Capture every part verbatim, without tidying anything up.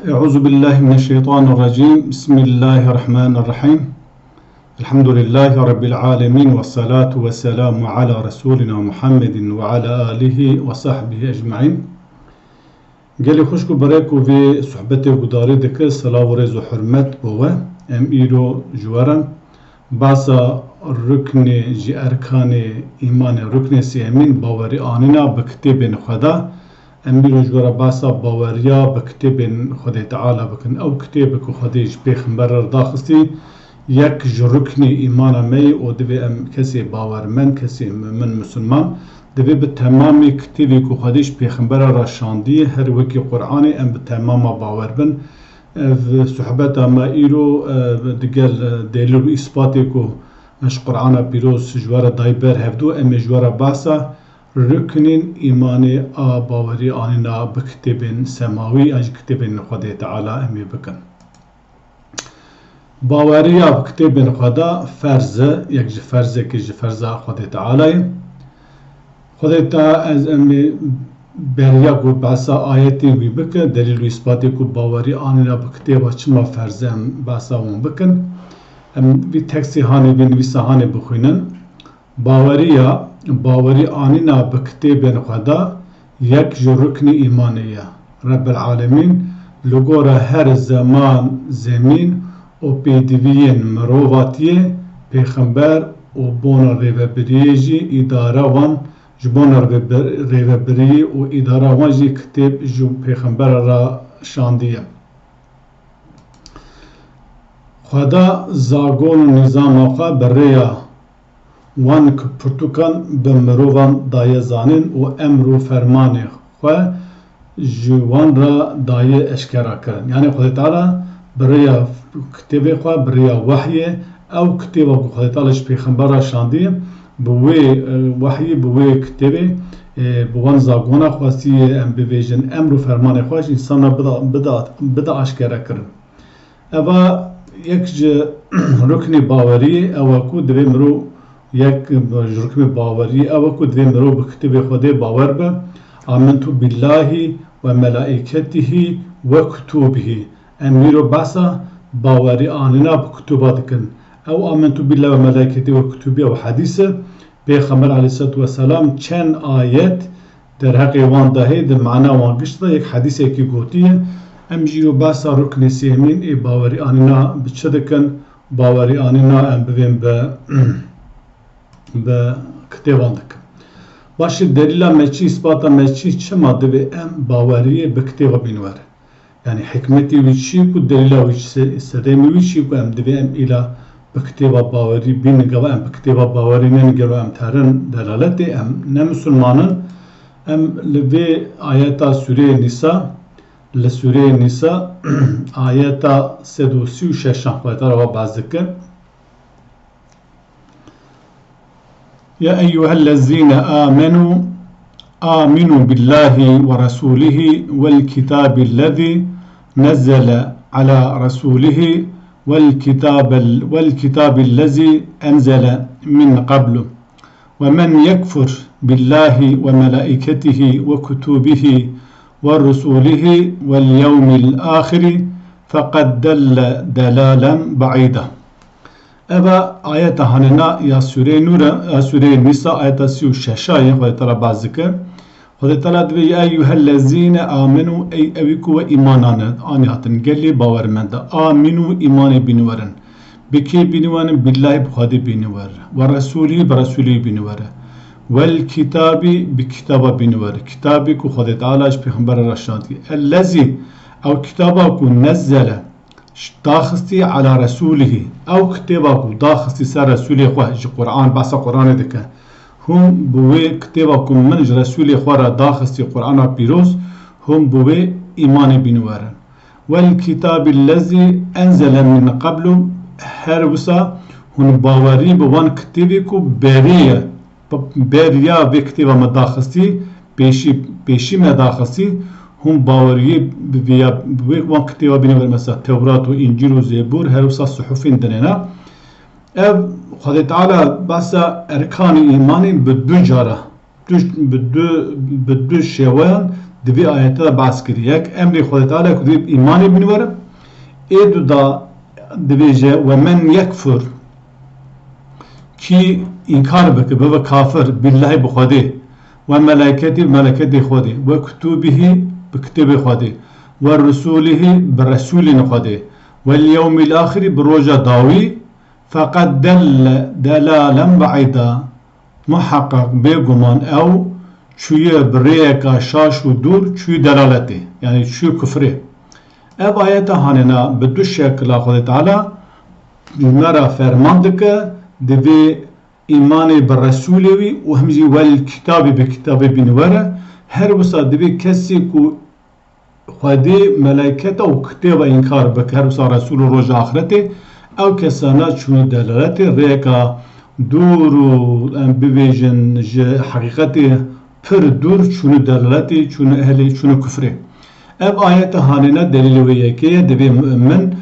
أعوذ بالله من الشيطان الرجيم. بسم الله الرحمن الرحيم. الحمد لله رب العالمين، والصلاة والسلام على رسولنا محمد وعلى آله وصحبه أجمعين. Gelî xwişk û berek û vê sohbetê gudarî dikir, silav û rêz û hurmet bo we. Em îro ji we re behsa ruknê ji erkanê îmanê, ruknê sêyemîn, bawerî anîna bi kitêbên xwe da. Em îro ji we re behsa baweriya bi kitêbên Xwedê Teala bikin. Ew kitêb ku Xwedê ji pêxember re daxistî, yek ji ruknê îmana me ye û divê em kesê bawermend, kesê mumin, misilman, divê bi temamê kitêbê ku Xwedê ji pêxembera re şandiye, her wekî Qur'anê, em bi temama bawer bin. Ev sohbeta me îro, e, digel, e, delîl û îspatê ku ji Qur'ana pîroz ji we re dayî ber hevdû, em ê ji we re behsa ruknên îmanê a bawerî anîna bi kitêbên semawî an jî kitêbên Xwedê Teala em ê bikin. Baweriya bi kitêbên Xweda ferz e, yek ji ferzekî ji ferza Xwedê Teala ye. Xwedê Teala ez em ê beriya ku behsa ayetê wî bike, delîl û îspatê ku bawerî anîna bi kitêba çima ferz e, em behsa wan bikin. Em vî teksê hanê, vî nivîsa hanê bixwînin. Baweriya, bawerî anîna bi kitêbên Xweda yek ji ruknî îmanê ye. Rebbil Alemîn li gora her zeman, zemîn û pêdiviyên mirovatiyê, pêxember û bona rêvebiriyê jî îdara wan, ji bona rêvebir-, rêvebiriyê û îdara wan jî kitêb ji pêxembera re şandiye. Xweda zagon û nîzama xwe bi rêya wan pirtûkan bi mirovan daye zanîn û emr û fermanê xwe ji wan re daye eşkera kirin. Yanî Xwedê Teala bi rêya kitêbê xwe, bi rêya wehyê, ew kitêba ku Xwedê Teala ji pêxember re şandiye, bi wê, e, wehyê, bi wê kitêbê, e, bi wan zagona xwestiye em bivêjin, emr û fermanê xwe ji însan re bida, bida, bida aşkere kirin. Eva yek ji ruknê baweriyê ew e ku divê mirov, yek ji ruknê baweriyê ew e ku divê mirov bi kitêbê Xwedê bawer be. Amentu billahi ve melaiketihi ve kutubihi. Em îro behsa bawerî anîna bi kitûba dikin. Ew amentu billahi ve melaiketihi ve kutubihi ew hedîs e. Pêxember aleyhisselatu vesselam çend ayet derheqê wan de heye, di mana wan giş de yek hedîsekî gotiye. Em jî îro behsa ruknê sêyemîn ê bawerî anîna bi çi dikin? Bawerî anîna em bivên bi, bi kitêban dikin. Baş e, delîla me çi, îspata me çi, çima divê em baweriyê bi kitêba bînwere? Yanî hikmetê wî çi ku delîla wî çi, se-, sedemê wî çi ku em divê em îla bi kitêba bawerî bînin, gava em bi kitêba bawerî nenin, gelo em terin delaletê, em ne misilman in. Em li vê ayeta sûreyê Nîsa, li sûreyê Nîsa ayeta sed û sî û şeşan Xwedê Teala behs dike. يا أيها الذين آمنوا آمنوا بالله ورسوله والكتاب الذي نزل على رسوله والكتاب ال-، والكتاب الذي أنزل من قبل ومن يكفر بالله وملائكته وكتبه ورسله واليوم الآخر فقد ضل ضلالا بعيدا. Eva ayeta hanena ya Sûreyê Nûr e, ya Sûreyê Nîsa ayeta sî û şeş a ye, Xwedê Teala behs dike. Xwedê Teala divê, "Ya eyyuhellezîne amenû", ey ewî ku we îman ane, anî hatin, gelê bawermend e. Amînû, îmanê bîniwerin. Bi kê bîniwerin? Billahî, bi Xwedê bîniwer. We resûlî, bi Resûlî bîniwere. Wel kitâbî, bi kitaba bîniwer. Kitâbî ku Xwedê Teala ji pêxembera re şandiye. Ellezî, ew kitaba ku nezzele, daxistî ala resûlihî. Ew kitêba ku daxistî ser Resûlê xwe, ji Quran, behsa Quranê dike. Hûn bi wê kitêba ku min ji Resûlê xwe re daxistî, Qurana pîroz, hûn bi wê îmanê bîniwerin. Wel kitâbî lezî enzele min qeblu, her wisa hûn bawerî bi wan kitêbê ku berê ye, beriya vê kitêba me daxistî, pêşî, pêşî me daxistî, hûn baweriyê bi vêya, bi wê wan kitêba bîne wer, mesela Tewrat û Încîl û Zêbûr, her wisa suhufên dinê ne. Ev Xwedê Teala behsa erkanê îmanê bi du cara, du, bi du, bi du şêweyan Di vê ayetê de behs kirî. Yek emrê Xwedê Teala ku divê îmanê bîn were. Ê du da dibêje, "Ve men yekfur", kî înkar bike, bibe kafir, billahî bi Xwedê, "ve melayketî", bi meleketê Xwedê, "ve kutubihî", bi kitêbê Xwedê, "ve rusulihî", bi resûlên Xwedê, "vel yewmîl axirî", bi roja dawî, "feqed delle delalen be'îda", muheqeq bêguman ew çûye bi rêyeka şaş û dûr, çûye delaletê, yanî çûye kufrê. Ev ayeta hanêna bi du şekila Xwedê Teala ji me re ferman dike, divê îmanê bi Resûlê wî û him jî wel kitabê bi kitabê bîn were. Her wisa divê kesê ku Xwedê, melayketa û kitêba înkar bike, her wisa Resûl û roja axretê, ew kesana çûne delaletê, rêyeka dûr û em bibêjin ji heqîqetê pir dûr çûne delaletê, çûne ehlê, çûne kufrê. Ev ayete hanêna delîlê wê yekê ye, divê mu'min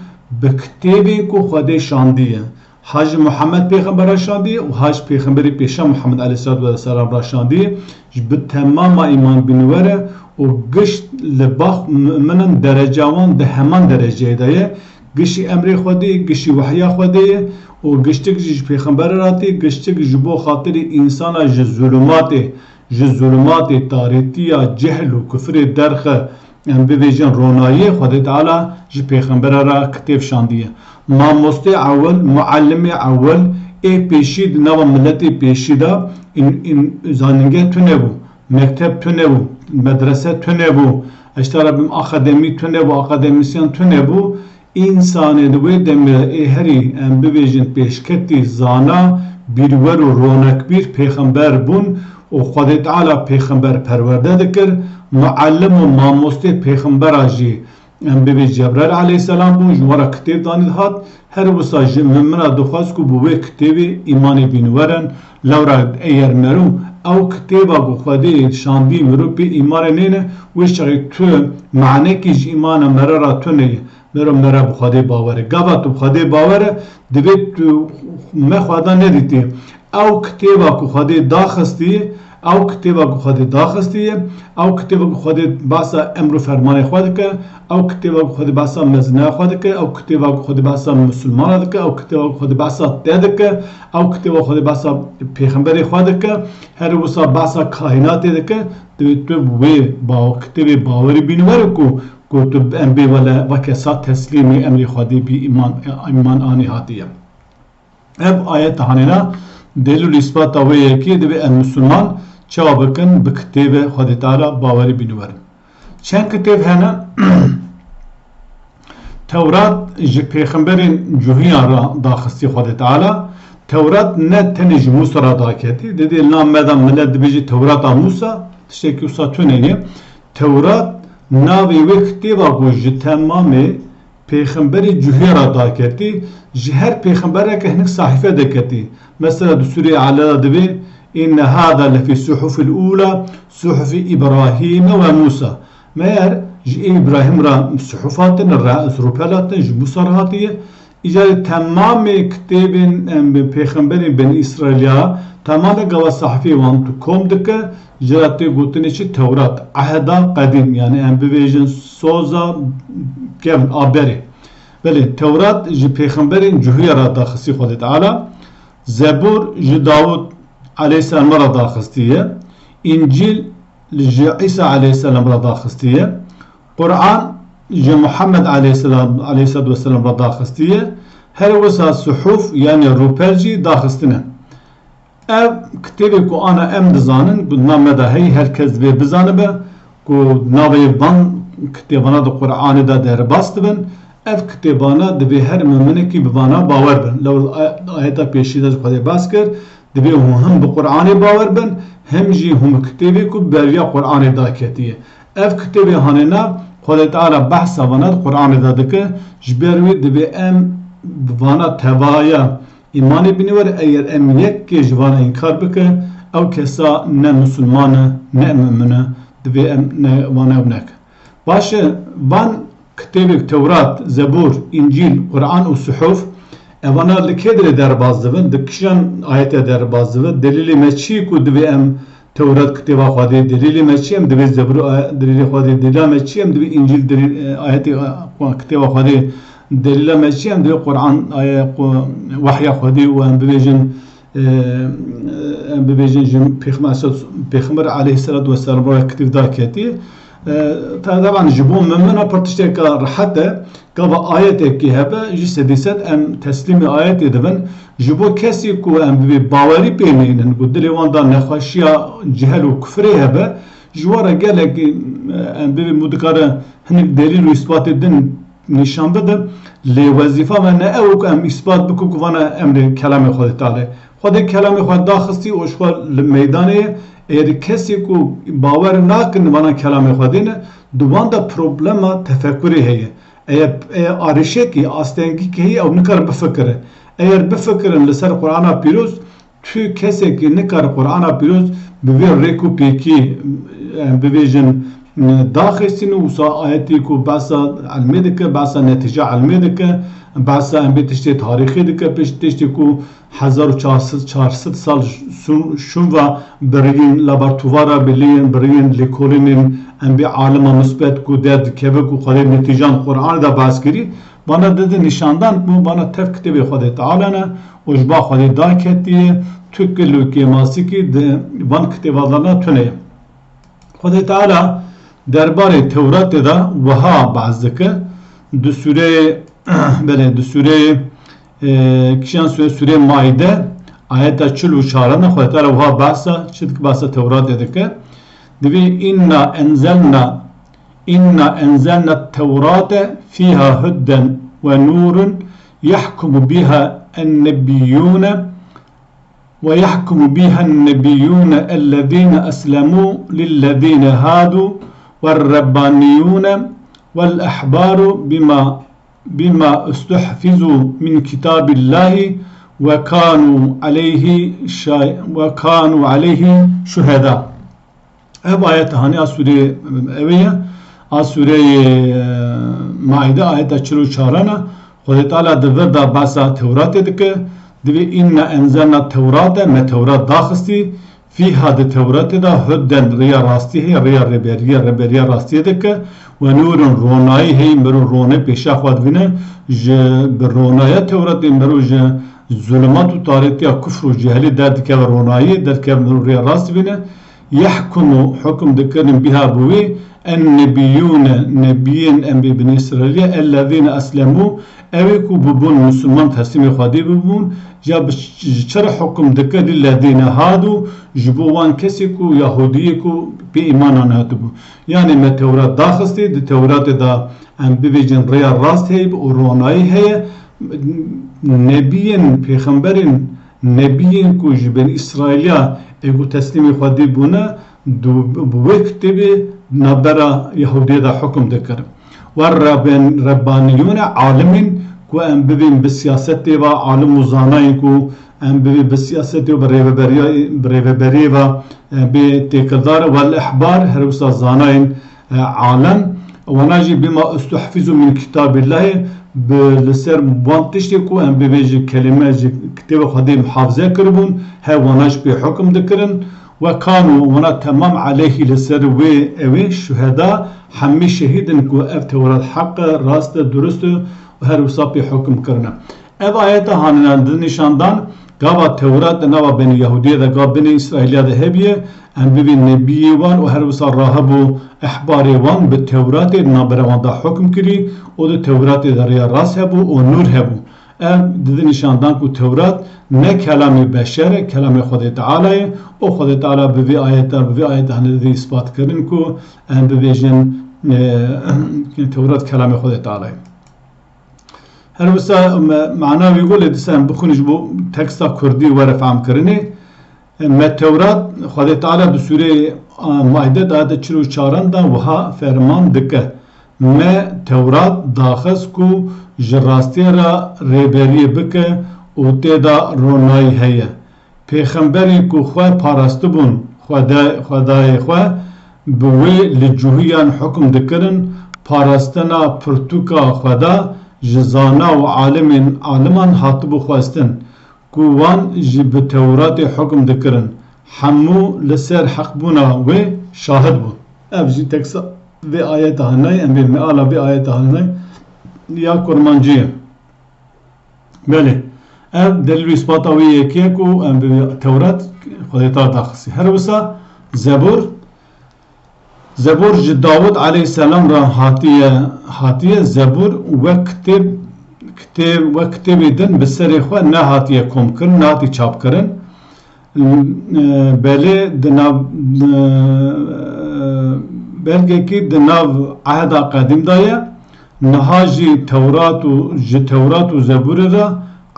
bi kitêbê ku Xwedê şandiye, ha ji Muhammed pêxembera şandiye û ha ji pêxemberê pêşa Muhammed aleyhissalatu vesselam ra şandiye, ji bi temama îman bînî were û gişt li bax mu'minin dereceya wan di heman dereceyê de ye. Giştî emrê Xwedê, giştî wehya Xwedê ye û giştik jî ji pêxemberê re hatî, giştik ji bo xatirî însana ji zulûmatê, ji zulûmatê tarîtiya cehl û kufrê derxe, em bibêjin ronayiyê, Xwedê Teala ji pêxembera re kitêb şandiye. Mamostê ewil, muallimê ewil, ê pêşî di nava miletê pêşî de în, în zanînge tune bû, mekteb tune bû, medrese tune bû, eştara bim akademî tune bû, akademisyen tune bû. Însanê di wê demê de ê herî, em bibêjin, pêşketî, zana, bîrwer û ronekbîr pêxember bûn û Xwedê Teala pêxember perwerde dikir. Muallim û mamostê pêxembera jî, em bibê, Cebraîl aleyhisselam bû, ji wan re kitêb danî dihat. Her wisa ji mimina dixwest ku bi wê kitêbê îmanê bîn werin. Lewra eger mero ew kitêba ku Xwedê şandî mirov pê îmanê nêne, wê çaxê tu manekî ji îmana mere ra tune ye. Mero mere bi Xwedê bawer e. Gava tu bi Xwedê bawer e, divê tu me Xweda nedîtiye. Ew kitêba ku Xwedê daxistiye, ew kitêba ku Xwedê daxistiye, ew kitêba ku Xwedê behsa emr û fermanê xwe dike, ew kitêba ku Xwedê behsa mezineya xwe dike, ew kitêba ku Xwedê behsa misilmana dike, ew kitêba ku Xwedê behsa te dike, ew kitêba ku Xwedê behsa pêxemberê xwe dike, her wisa behsa kaînatê dike, divê tu bi wê ba-, kitêbê bawerî bînî were ku, ku tu em bê wele weke sa teslîmê emrê Xwedê bî, îman, îman anî hatiye. Ev ayet hanêna delîl û îsbata wê yekê, divê em misilman çawa bikin, bi kitêbe Xwedê Teala bawerî bînî werin. Çend kitêb hene? Tewrat ji pêxemberên cuhiyan re daxistî Xwedê Teala. Tewrat ne tenê ji Mûsa re daketî. Didê li nav me de milet dibêjî Tewrata Mûsa, tiştekî wisa tune ye. Tewrat navê wê kitêba ku ji temamê pêxemberê cuhiya re daketî, ji her pêxembereke hinek sahîfe deketî. Mesela di Sûreyê Alê de divê, "Inne hada lefî suhufil ûla, suhufi Îbrahîme ve Mûsa." Meyer ji Îbrahîm re suhuf hatin, re-, rûpel hatin, ji Mûsa re hatiye. Îcarê temamê kitêbên, em, pêxemberên Benî Îsraîliya, temamê gava sahifê wan tu kom dike, ji re tê gotinê çi? Tewrat, Ehda Qedîm, yanî em bibêjin soza kevn a berê. Belê, Tewrat ji pêxemberên cuhiya re daxistî Xwedê Teala, Zebûr ji Dawûd aleyhisselam re daxistiye, Încîl ji Îsa aleyhisselam re daxistiye, Quran ji Muhammed aleyhisselam, aleyhisselatu vesselam re daxistiye, her wisa suhuf, yanî rûpel jî daxistine. Ev kitêbê ku ana em dizanin, ku di nav me de heyî, her kes divê bizanibe ku navê van kitêbana di Quranê de derbas dibin. Ev kitêbana divê her muminekî bi vana bawer bin. Lewra ay-, ayeta pêşî de ji Xwedê behs kir, divê hûn him bi Quranê bawer bin, him jî hûn bi kitêbê ku beriya Quranê daketiye. Ev kitêbê hanêna Xwedê Teala behsa vana di Quranê de dike, ji ber wê divê em bi vana tevaya îmanê bînî were, eger em yekê ji vana înkar bike, ew kesa ne misilman e, ne mumin e, divê em ne, vana ew neke. Baş e, van kitêbek Tewrat, Zebûr, Încîl, Quran û Suhuf, evana li kê dirê derbas dibin, di kîjan ayetê derbas dibin, delîlê me çi ku divê em Tewrat kitêba Xwedê, delîlê me çi ye? Em divê Zebûr a-, delîlê Xwedê, delîla me çi ye? Em divê Încîl delîl, e, ayetê, e, kitêba Xwedê, delîla me çi ye? Em divê Quran, aye, qu-, wehya Xwedê û em bibêjin, e, em bibêjin ji Pêxember, Pêxember aleyhisselatu vesselam re kitêb daketî. E, ta-, taban ji bo min, min a pir tişteka rehet e. Gava ayetekî hebe, jî sedî sed em teslîmê ayetê dibin. Ji bo kesî ku em bibê bawerî pê neynin, ku dilê wan da nexweşiya cihel û kufrê hebe, ji wan re gelekî, em bibê mû dikare hinek delîl û îsbatê din nîşan bide. Lê wezîfa me ne ew ku em îsbat bikin ku vana emrê kelamê Xwedê Teala ye. Xwedê kelamê xwe daxistî û ji xwe li meydanê ye. Eger kesî ku bawer nakin vana kelamê Xwedê ne, di wan de problema tefekurê heye. Eger, eger arîşekî, astengîkî heye, ew nikare bifikire. Eger bifikirin li ser Qur'ana Pîroz, tu kesekî nikare Qur'ana Pîroz bi vê rêk û pêkî, em bibêjin, daxistin û wisa ayetî ku behsa ilmê dike, behsa netîca ilmê dike, behsa em bê tiştê tarîxê dike, pişt tiştê ku hezar û çar sed, çar sed sal şû-, şûn ve biriyên labortuvara, biriyên, biriyên lêkolînên em bê alima musbet ku derdikeve ku xwedê netîcan Qur'anê de behs kirî, vana dide nîşandan ku vana tev kitêbê Xwedê Teala ne û ji ba Xwedê daketiye, tu kil û kêmasikî di van kitêba de ne tune ye. Xwedê Teala derbarê Tewratê de wiha behs dike, di sûreyê, belê, di sûreyê, e, kîjan sûre, sûreyê Maîde, ayeta çil û çaran de Xwedê Teala wiha behsa çi dike, behsa Tewratê dike. Divê, "Inna enzelna, inna enzelna tewrate fiha hudden ve nurun yahkumu biha ennebiyyûne." ويحكم بها النبيون الذين أسلموا للذين هادوا والربانيون والأحبار بما، بما استحفظوا من كتاب الله وكانوا عليه شا-، وكانوا عليه شهداء. Ev ayet hanî a sûrê ew ê ye, a sûreyê, e, Maîde ayeta çil û çaran e. Xwedê Teala di vir de behsa Tewratê dike. Divê, "Inna enzelna tewrate", me Tewrat daxistî. Fîha, di Tewratê de, hudden, rêya rastî heye, rêya rêberiyê, rêberiya rastiyê dike. Ve nûrun, ronayî heye, mirov ronê pêşa xwe dibîne. Ji, bi ronaya Tewratê mirov ji zulumat û tarîtiya kufr û cehelî derdikeve ronayî, derdikeve mirov rêya rast dibîne. Yehkumu, hukum dikirin, biha, bi wî, ennebiyyûne, nebiyên em bê Binî Îsraîlî, ellezîne eslemû, ew ê ku bibûn misilman, teslîmê Xwedê bibûn, ya bi ç-, ji çi re hukum dike, lillezîne hadû, ji bo wan kesê ku Yahûdiyê ku pê îman anî hatibû. Yanî me Tewrat daxistî, di Tewratê de em bibêjin rêya rast heye û ronayî heye, nebiyên, pêxemberên, nebiyên ku ji Benî Îsraîliya ê ku teslîmê Xwedê bûne, du-, bi wê kitêbê navbera Yahûdiyê de hukum dikir. Wer reben-, rebbaniyûne, alimên ku em bibên bi siyasetê ve alim û zanayên ku em bibê bi siyasetê û bi rêveberiya-, bi rêveberiyê ve, e, bê têkildar, wel ehbar, her wisa zanayên e, alem, wana jî bima ustuhfizu min kitabillahê, bi, li ser wan tiştê ku em bibêjin kelîme ji kitêba Xwedê muhafize kiribûn, he wana jî pê hukum dikirin. Ve kanu, wana temam aleyhî, li ser wê ew ê şuheda, hemî şehîd in ku ev Tewrat heq e, rast e, durust e û her wisa pê hukum kirine. Ev ayeta hanine di nîşandan, gava Tewrat di nava Benî Yahûdiyê de, gava Benî Îsraîliya de hebiye, em bibî nebiyê wan û her wisa rahib û ehbarê wan bi Tewratê di navbera wan de hukm kirî û di Tewratê de rêya rast hebû û nûr hebû. Ev dide nîşandan ku Tewrat ne kelamê beşer e, kelamê Xwedê Teala ye û Xwedê Teala bi vê ayeta, bi vê ayeta hene dide îspat kirin ku em bibêjin, e, Tewrat kelamê Xwedê Teala ye. Her wisa me, mana wî go lê dîsa em bixwînin ji bo teksta kurdî were fehmkirinê. Me Tewrat, Xwedê Teala di sûreyê, a, Maîde de ayeta çil û çaran de wiha ferman dike, Me Tewrat daxist ku ji rastiyê re rêberiyê bike û tê de ronayî heye. Pêxemberên ku xwe parastibûn Xweda-, Xwedayê xwe, bi wê li cihûyan hukm dikirin, parastina pirtûka Xweda ji zana û alimên aliman hatibû xwestin, ku wan jî bi Tewratê hukm dikirin. hemû li ser heqbûna wê şahid bûn. Ev jî teksa vê ayeta hanayê, em bê meala vê ayeta hanayê ya kurmancî ye. Belê, ev delîl û îspata wê yekê ye ku em bi Tewrat Xwedê Teala daxistî. Her wisa Zebûr, Zebûr ji Dawud aleyhisselam re hatiye, hatiye. Zebûr wek kitêb, kitêb, wek kitêbê din bi serê xwe nehatiye komkirin, nehatiye çapkirin. Belê di nav, belgekî di nav Ehda Qedîm de ye. Niha jî Tewrat û, ji Tewrat û Zebûrê re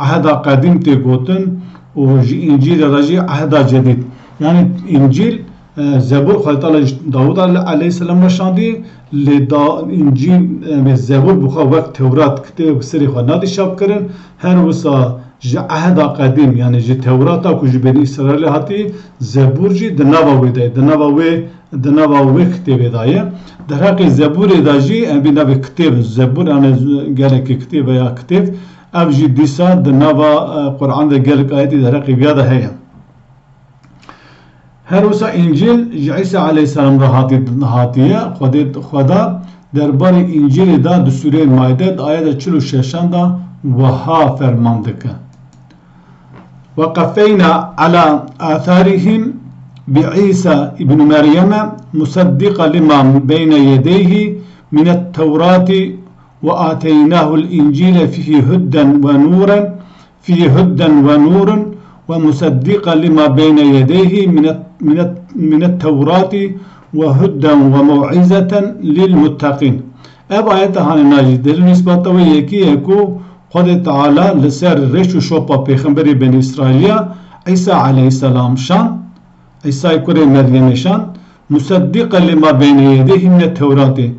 Ehda Qedîm tê gotin û ji Încîlê re jî Ehda Cedîd. Yani Încîl, e, Zebûr Xwedê Teala ji Dawud ale-, aleyhisselam re şandî, lê da Încîl, e, Zebûr bi xwe wek Tewrat kitêbek bi serê xwe nadî çap kirin. Her wisa ji Ehda Qedîm, yani ji Tewrata ku ji Benî Îsraîlê hatî, Zebûr jî di nava wê de ye, di nava wê, di nava wê kitêbê de ye. Derheqê Zebûrê de jî em vê navê kitêb, Zebûr, yani gelekî kitêb veya kitêb, ev jî dîsa di nava, e, Quran de gelek ayetî derheqê viya de heye. Her wisa Încîl ji Îsa aleyhisselam re hatî-, hatiye, Xwedê, Xweda derbarê Încîlê de di sûreyê Maîde di ayeta çil û şeşan de wiha ferman dike. وقفينا على آثارهم بعيسى ابن مريم مصدقا لما بين يديه من التوراة وآتيناه الإنجيل فيه هدى ونورا فيه هدى ونور ومصدقا لما بين يديه من الت-، من الت-، من التوراة وهدى وموعظة للمتقين. Ev ayeta hanê najî delîl û îspata wê yekî ye ku Xwedê Teala li ser rêç û şopa pêxemberê Benî Îsraîliya Îsa aleyhisselam şan, Îsayê kurê Meryemê şan, museddiqe lima beyne yedeyhî mine Tewratê.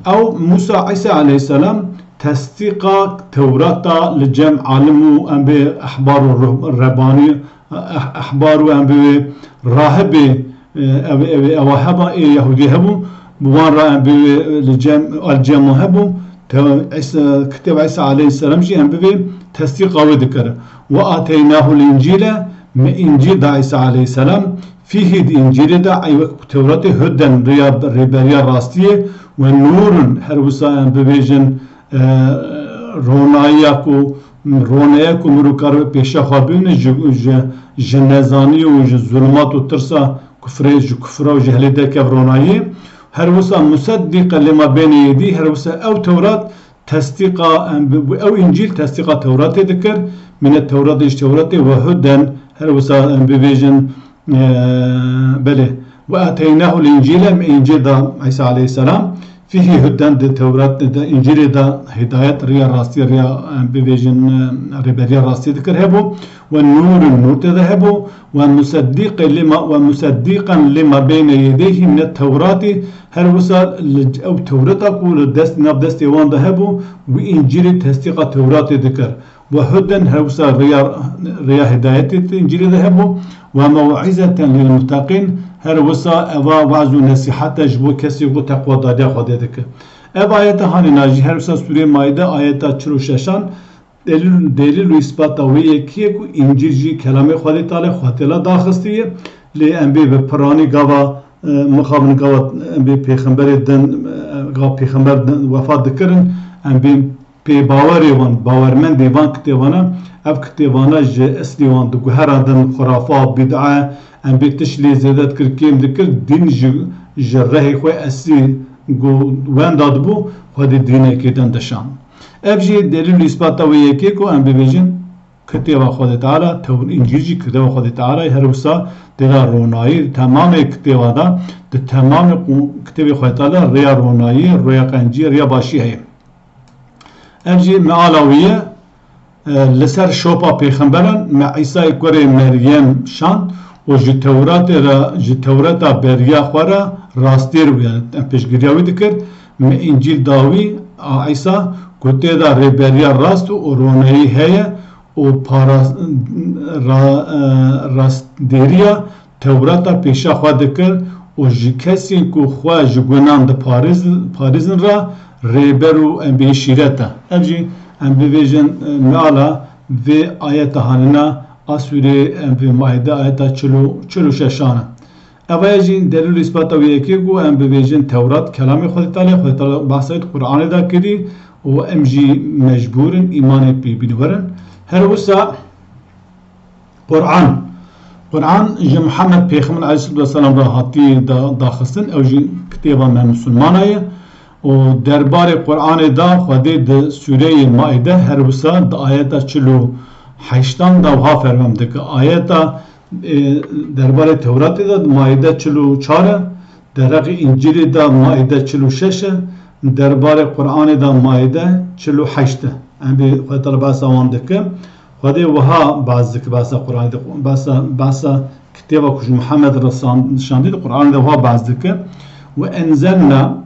Ew Musa Îsa aleyhisselam tesdîqa Tewrata li cem alim û em bê ehbar û ruh-, rebanî, eh-, ehbar û em bê wê rahibê, eh, ev, ev, ewa heba ê Yahudî hebû, bi wan re em bê wê li cem, al cemo hebû. Te-, Îsa, kitêba Îsa aleyhisselam jî em bivê tesdîqa wê dikir. Ve ateynahu l-Încîle, me Încîl da Îsa aleyhisselam, fîhî di Încîlê de ey wek Tewratê huden rêya, rêberiya rastiyê ve nûrun, her wisa em bibêjin, e, ronayiya ku, roneye ku mirov karibe pêşiya xwe bibîne ji, ji, ji nezaniyê û ji zulmat û tirsa kufrê, ji kufra û cehlê derkev ronayiyê. Her wisa museddiqe lima beyne yedî, her wisa ew Tewrat tesdîqa, em bi, bi, ew Încîl tesdîqa Tewratê dikir, mine Tewratê ji Tewratê ve huden, her wisa em bibêjin, e, belê. Ve ateynahu l-Încîle, em Încîl da Îsa aleyhisselam, fîhî huden, di Tewrat, di Încîlê de hidayet, riya rastî, riya, em bibêjin, e, rêberiya rastî dikir hebû, ve nûrun, nûr tê de hebû, ve museddiqe lima, ve museddiqan lima beyne yedeyhî mine Tewratî, her wisa li ew Tewreta ku li dest, nav destê wan de hebû, wî Încîlê tesdîqa Tewratê dikir. Ve huden, her wisa rêya, rêya hidayetê di Încîlê de hebû, ve mew'izeten lil muteqîn, her wisa eva waz û nesîhete ji bo kesê ku teqwadariya Xwedê dike. Ev ayeta hanê najî, her wisa sûrê Maîde ayeta çil û şeşan, delîl, delîl û îspata wê yekî ye ku Încîl jî kelamê Xwedê Teala, Xwedê Teala daxistiye, lê em bê bi piranî gava, e, mixabin gava em bê pêxemberê din, e, gava pêxember din wefat dikirin, em bê pêbawerê wan, bawermendê van kitêbana, ev kitêbana ji eslê wan diguherandin xurafa, bîd'a, em bê tişt lê zêde dikir, kêm dikir, dîn ji, ji rehê xwe eslî ku wenda dibû, xwedî dînekê din dişan. Ev jî delîl û îspata wê yekê ku em bibêjin, kitêba Xwedê Teala, Tewr-, Încîl jî kitêba Xwedê Teala ye, her wisa tê de ronayî, di temamê kitêba de, di temamê qu-, kitêbê Xwedê Teala rêya ronayî, rêya qencî, rêya başî heye. Ev jî meala wî ye, e, li ser şopa pêxemberan me Îsayê kurê Meryem şand û ji Tewratê re, ji Tewreta beriya xwe re rastiyê re, yani em pêşgiriya wî dikir, me Încîl da wî, a Îsa, ku tê de rêberiya rast û roneyî heye û para-, ra-, e, rastdêriya Tewrata pêşa xwe dikir û ji kesên ku xwe ji gunan diparêz-, parêzin re rêber û em bê şîret e. Ev jî em bibêjin, e, meala vê ayeta hanina a sûrê em vê Maîde ayeta çil û, çil û şeşan e. Ev aya jî delîl û îspata wê yekê ku em bibêjin Tewrat kelamê Xwedê Teala, Xwedê Teala behsa wê di Qur'anê de kirî û em jî mecbûr in îmanê pê bînin werin. Her wisa Qur'an. Qur'an ji Muhammed Pêxember aleyhissalatu vesselam re hatiye da, daxistin, ew jî kitêba me misilmana ye. Û derbarê Qur'anê de Xwedê di sûreyê Maîde her wisa di ayeta çil û heştan de wiha ferman dike. Ayeta, e, derbarê Tewratê de Maîde çil û çar e, derheqê Încîlê de Maîde çil û şeş e, derbarê Qur'anê de Maîde çil û heşt e. Em bê Xwedê Teala behsa wan dike. Xwedê wiha behs dike, behsa Qur'anê de, behsa, behsa kitêba ku ji Muhammed re san-, şandî di Qur'anê de wiha behs dike. Ve enzelna,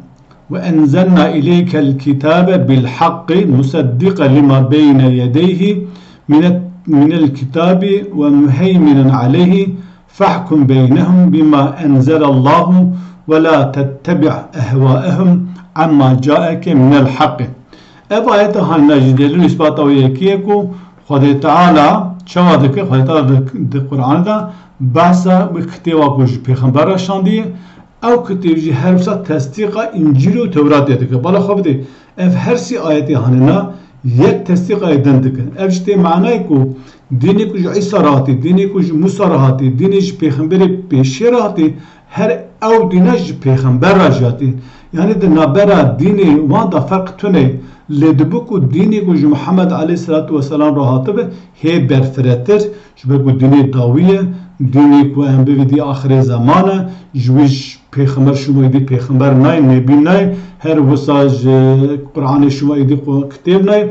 ve enzelna ileykel kitabe bil haqqi museddiqe lima beyne yedeyhi mine, minel kitabi ve muheyminen aleyhi fahkum beynehum bima enzelallahu ve la tettebi' ehvaehum amma caeke minel haqqi. Ev ayeta hanîna jî delîl û îspata wê yekî ye ku Xwedê Teala çawa dike? Xwedê Teala di, di Qur'anê de behsa wê kitêba ku ji pêxember re şandiye, ew kitêb jî her wisa tesdîqa Încîl û Tewratê dike. Bala xwe bidê, ev her sê ayetê hanîna yek tesdîqa yê din dikin. Ev jî tê manayê ku dînê ku ji Îsa re hatî, dînê ku ji Mûsa re hatî, dînê ji pêxemberê pêşê re hatî, her ew dîna ji pêxember re jî hatî. Yanî di navbera dînê wan de ferq tune. Lê dibe ku dînê ku ji Muhammed aleyhisselatu vesselam re hatibe hê berfiretir, ji ber ku dînê dawî ye, dînê ku em bivî dî axirê zeman e, ji wî ji pêxember şûma êdî pêxember nayê, nebî nayê, her wisa ji Qur'anê şûma êdî ku kitêb nayê.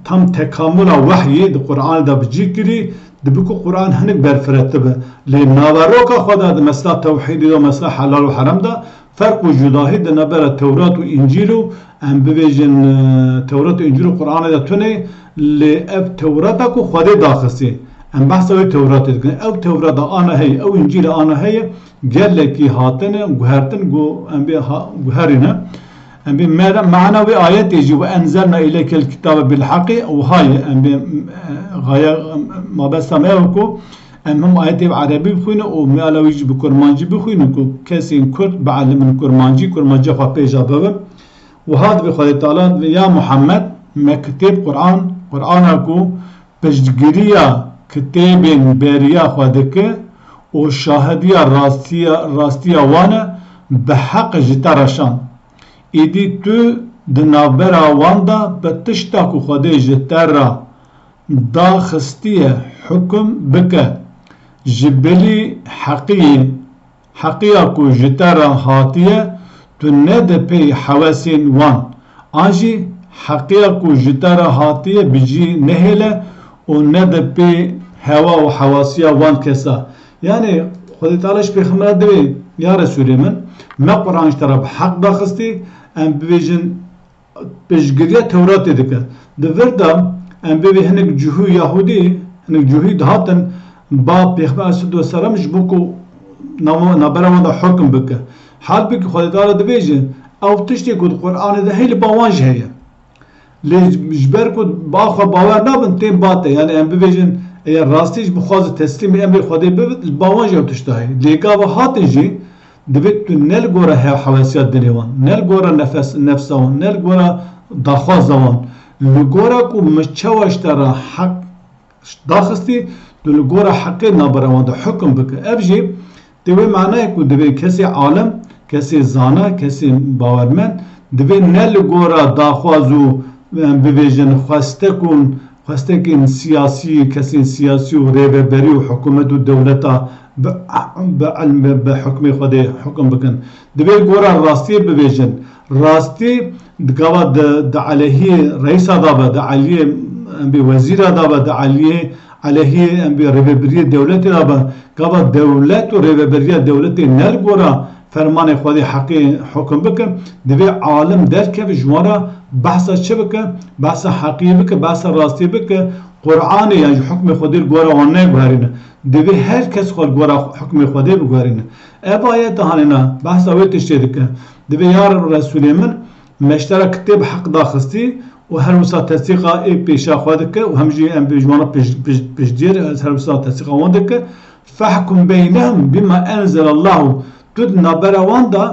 Tam tekamula wehyê di Qur'anê de bi cî kirî, dibe ku Qur'an hinek berfirehtir be. Lê naveroka xwe de di mesela tewhîdê de, mesela helal û herem de ferq û cudahî di navbera Tewrat û Încîl û em bibêjin, e, Tewrat û Încîl û Qur'anê de tune, lê ev Tewrata ku Xwedê daxistî. Em behsa wê Tewratê dikin. Ew Tewrata ana heye, ew Încîla ana heye, gelekî hatine, guhertin, gu-, em bê ha-, guherîne. Em bê me-, mana wê ayetê jî, "Ve enzelna ileykel kitabe bil haqqi", wiha ye. Em bê, e, gaye, e, mabesta me ew ku em him ayetê bi erebî bixwînin û meala wî jî bi kurmancî bixwînin ku kesên kurd bielimin kurmancî, kurmanciya xwe pêja bibin. Wiha dibê Xwedê Teala dibê, "Ya Muhammed, me kitêb Qur'an, Qur'ana ku piştgiriya kitêbên beriya xwe dike û şahidiya rastiya, rastiya wan e, bi heq ji te re şand. Îdî tu di navbera wan de bi tişta ku Xwedê ji te re daxistiye hukum bike. Ji bilî heqiyê, heqiya ku ji te re hatiye, tu nede pey hewesên wan, an jî heqiya ku ji te re hatiye bi cî nehêle û nede pê hewa û hewasiya wan kesa." Yanî Xwedê Teala ji Pêxembera divê, "Ya Resûlê min, me Quran ji te re bi heq daxistî, em bibêjin, piştgiriya Tewratê dike." Di vir de em bê hinek cihû Yahûdî, hinek cihû dihatin ba Pêxember aleyhisselatu vesselam ji bo ku nav-, navbera wan de hukm bike. Halbikî Xwedê Teala dibêje, ew tiştê ku di Qur'anê de heye li ba wan jî heye. Lê ji ber ku ba xwe bawer nabin, tên ba te. Yanî em bibêjin, eger rastî ji bixwaze teslîmî emrê Xwedê bibit, li ba wan jî ew tişt heye. Lê gava hatin jî, divê tu ne li gora he-, hewesiya dilê wan, ne li gora nefes, nefsa wan, ne li gora daxwaza wan, li gora ku min çawa ji te re heq daxistî, tu li gora heqê navbera wan de hukm bike. Ev jî tê wê manayê ku divê kesê alim, kesê zana, kesê bawermend, divê ne li gora daxwaz û, em bibêjin, xwestekûn, xwestekên siyasî, kesên siyasî û rêveberî û hikûmet û dewleta bi, bi ilm, bi hukmê Xwedê hukum bikin. Divê gora rastiyê bibêjin. Rastî di gava di, di aleyhî reîsa de be, di aleyhî, em bê wezîra de be, di aleyhî, aleyhî, em bê rêvebiriyê dewletê de be, gava dewlet û rêveberiya dewletê ne li gora fermanê Xwedê heqê hukum bikin, divê alim derkeve ji wan re behsa çi bike? Behsa heqiyê bike, behsa rastiyê bike. Qur'anê yan jî hukmê Xwedê li gora wan neguherîne. Divê her kes xwe li gora hukmê Xwedê biguherîne. Ev ayet hanêna behsa wê tiştê dike. Divê ya Resûlê min, me ji te re kitêb heq daxistî û her wisa tesdîqa ê pêşa xwe dike û hem jî em bê ji wan re pij-, pij-, piştgir, her wisa tesdîqa wan dike. Fehkum beynehum bima enzelallahu. Tu di navbera wan de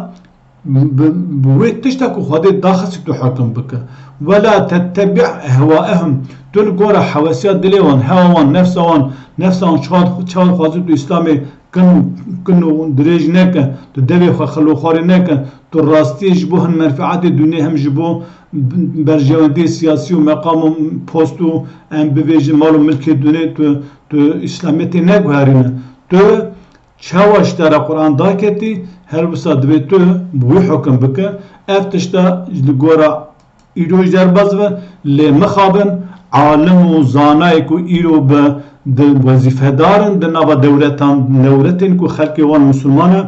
bi, bi wê tişta ku Xwedê daxistî tu hukum bike. Wela tettebi' ehwaehum. Tu li gora hewesiya dilê wan, hewa wan, nefsa wan, nefsa wan çawa, çawa dixwaze tu Îslamê kin, kin û dirêj neke, tu devê xwe xiloxwarî neke, tu rastiyê ji bo hin menfiatê dunê hem ji bo berjewendiyê siyasî û meqam û post û em bivêjin mal û milkê dunê tu, tu Îslamiyetê neguherîne. Tu çawa ji te re Quran daketî, her wisa divê tu bi wî hukum bike. Ev tişta li gora îro jî derbas be, lê mixabin alim û zanayê ku îro bi di wezîfedar in di nava dewletan, dewletên ku xelkê wan misilman e,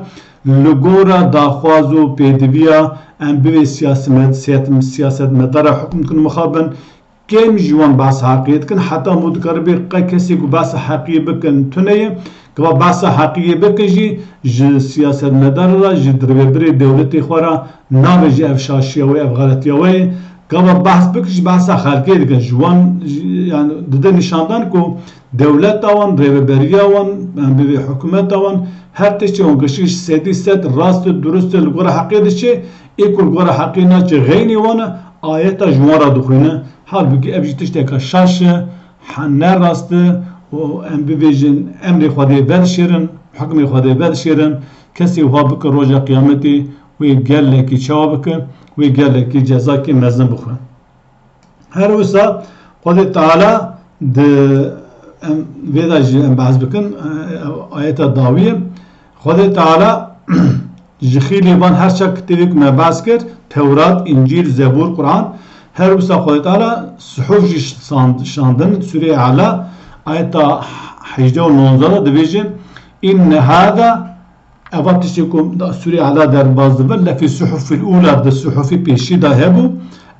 li gora daxwaz û pêdiviya em bivê siyasemet-, siyat-, siyasetmedara hukm dikin mixabin, kêm ji wan behsa heqiyê dikin, heta mû dikaribê qe kesê ku behsa heqiyê bikin tune ye, gava behsa heqiyê bikin jî ji siyasetmedar re, ji rêvebirê dewletê xwe re nabêje ev şaşiya wê, ev xeletiya wê ye. Gava behs bikin jî behsa xelkê dikin. Ji wan, ji, yani dide nîşandan ku dewleta wan, rêveberiya wan, em bivê hikûmeta wan, her tiştê wan giştî ji sedî sed rast e, durust e, li gora heqê diçe, ê ku li gora heqê naçe xeynî wan e, ayeta ji wan re dixwîne. Halbûkî ev jî tişteke şaş e, he-, ne rast e û em bibêjin emrê Xwedê vedişêrin, hukmê Xwedê vedişêrin. Kesê wiha bike roja qiyametê wê gelekî çawa bike, wê gelekî cezakê mezin bixwe. Her wisa Xwedê Teala di, em, vê de jî em behs bikin, e, ayeta dawiyê. Xwedê Teala ji xîlê van her çar kitêbê ku me behs kir, Tewrat, Încîl, Zebûr, Quran, her wisa Xwedê Teala suhuf jî şand-, şandin. Sûreyê Ela, ayeta hejdeh û nonzeh de dibêje, Inne hada, eva tiştê ku da Sûrê Ela derbas dibe, lefî suhufil ûla di suhufî pêşî de hebû,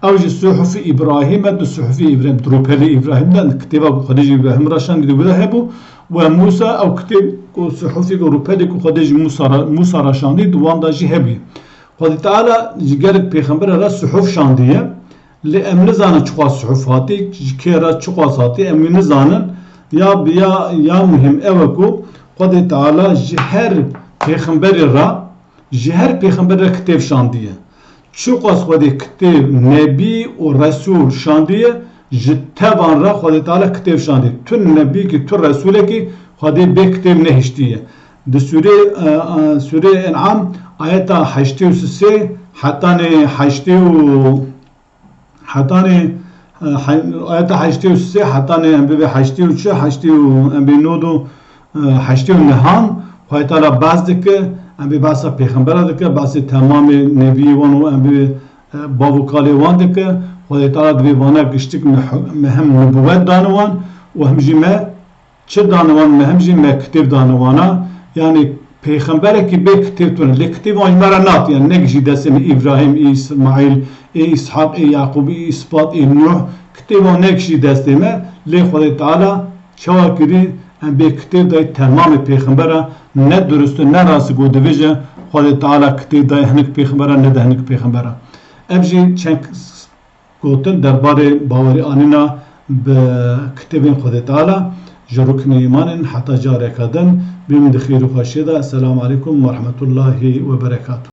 ew jî suhufî Îbrahîm e, di suhufî Îbrahîm, di rûpelê Îbrahîm de, kitêba ku Xwedê ji Îbrahîm re şandî di wî de hebû, we Mûsa, ew kitêb ku suhufî ku rûpelê ku Xwedê ji Mûsa re, Mûsa re şandî, di wan de jî hebûye. Xwedê Teala ji gelek pêxembere re suhuf şandiye, lê em nizanin çiqas suhuf hatî, ji kê re çiqas hatî, em wî nizanin. Ya bi ya, ya muhîm ew e ku Xwedê Teala ji her pêxemberê re, ji her pêxember re kitêb şandiye. Çiqas Xwedê kitêb, nebî û resûl şandiye, ji tevan re Xwedê Teala kitêb şandiye. Tu nebîkî, tu resûlekî Xwedê bê kitêb nehiştiye. Di sûrê, e, e, sûrê En'am ayeta heştê û sisê hetanê heştê û Hetanê, e, he-, ayeta heştê û sê hetanê em bibê heştê û çi, heştê û em bê nod û, e, heştê û nehan, Xwedê Teala behs dike, em bê behsa pêxembera dike, behsê temamê nebiyê wan û em bê, e, bav û kalê wan dike. Xwedê Teala divê vana giştik me, me hem nubûwet dane wan û hem jî me Çi dane wan, me hem jî me kitêb dane wana. Yanî pêxemberekî bê kitêb tune. Lê kitêb wan ji me re nat, yanî negihîşî destê me Îbrahîm, ê Îsmaîl, ê Îshaq, ê Yaqûb, ê Îspat, ê Nûh. Kitêb wan negihîşî destê me. Lê Xwedê Teala çawa kirî, em bê kitêb dayî temamê pêxembera, ne durust e, ne rast e ku dibêje Xwedê Teala kitêb dayî hinek pêxembera, nede hinek pêxembera. Ev jî çend gotin derbarê bawerî anîna bi kitêbên Xwedê Teala. Ji ruknê îmanên heta careke din, bimînin di xêr û xweşiyê de. Esselamu aleykum we rehmetullahî we berekatuh.